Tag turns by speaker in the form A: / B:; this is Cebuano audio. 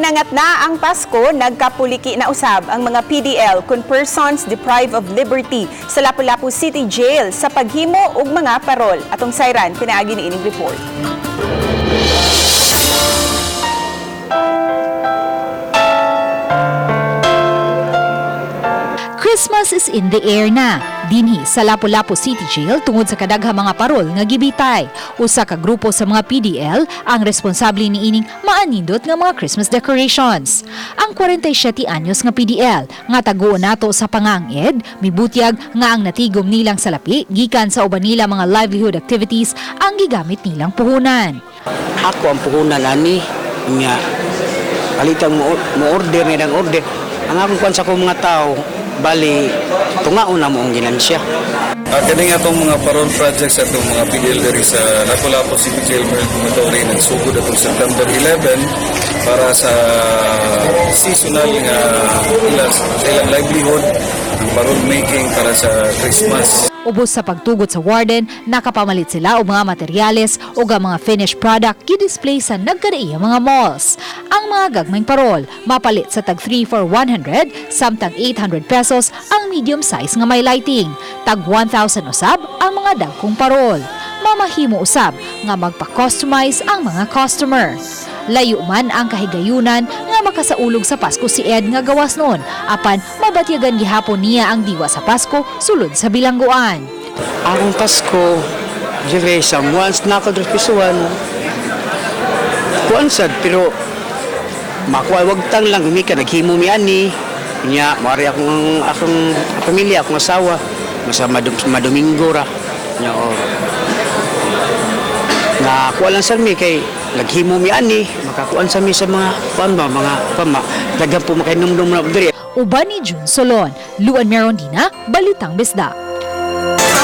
A: Nangat na ang Pasko, nagkapuliki na usab ang mga PDL kun persons deprived of liberty sa Lapu-Lapu City Jail sa paghimo og mga parol. Atong sayran pinaagi ni ining report.
B: Christmas is in the air na. Dinhi sa Lapu-Lapu City Jail tungod sa kadaghang mga parol nga gibitay. Usa ka grupo sa mga PDL ang responsable niining maanindot nga mga Christmas decorations. Ang 47 anyos nga PDL nga taguon nato sa panganged, mibutyag nga ang natigom nilang salapi gikan sa uban nila mga livelihood activities ang gigamit nilang puhunan.
C: Ako ang puhunan ani nga palitan mo mo order ni ang order ang akong kuan sa akong mga tao, bali tungaon na mo ang ginansya.
D: Kani nga atong mga parole projects, atong mga PDL diri sa Lapu-Lapu City Jail Dormitory, nagsugod atong September 11 para sa seasonal nga ila sa ilang livelihood, ang parole making para sa Christmas.
B: Ubos sa pagtugot sa warden, nakapamalit sila og mga materyales o ang mga finished product gidisplay sa nagkadaiya mga malls. Ang mga gagmayng parol, mapalit sa tag 3 for 100, samtang 800 pesos ang medium size nga may lighting. Tag 1,000 usab ang mga dagkong parol. Mamahimo usab nga magpa-customize ang mga customer. Layo man ang kahigayunan nga makasaulog sa Pasko si Ed nga gawas noon, apan mabatyagan gihapon niya ang diwa sa Pasko sulod sa bilangguan.
C: Akong Pasko dire sa once na ako diri pisuan kuan sad, pero makuha wagtang lang gumika naghimo mi ani nya mari akong akong pamilya, akong asawa masa madomingo ra nya o na kuan lang sa mi kay naghimo mi ani makakuan sa mi sa mga kuan ba mga kuan ba daghan po makainomdom na diri.
B: Uban ni June Solon, Luan Merondina, Balitang Bisda.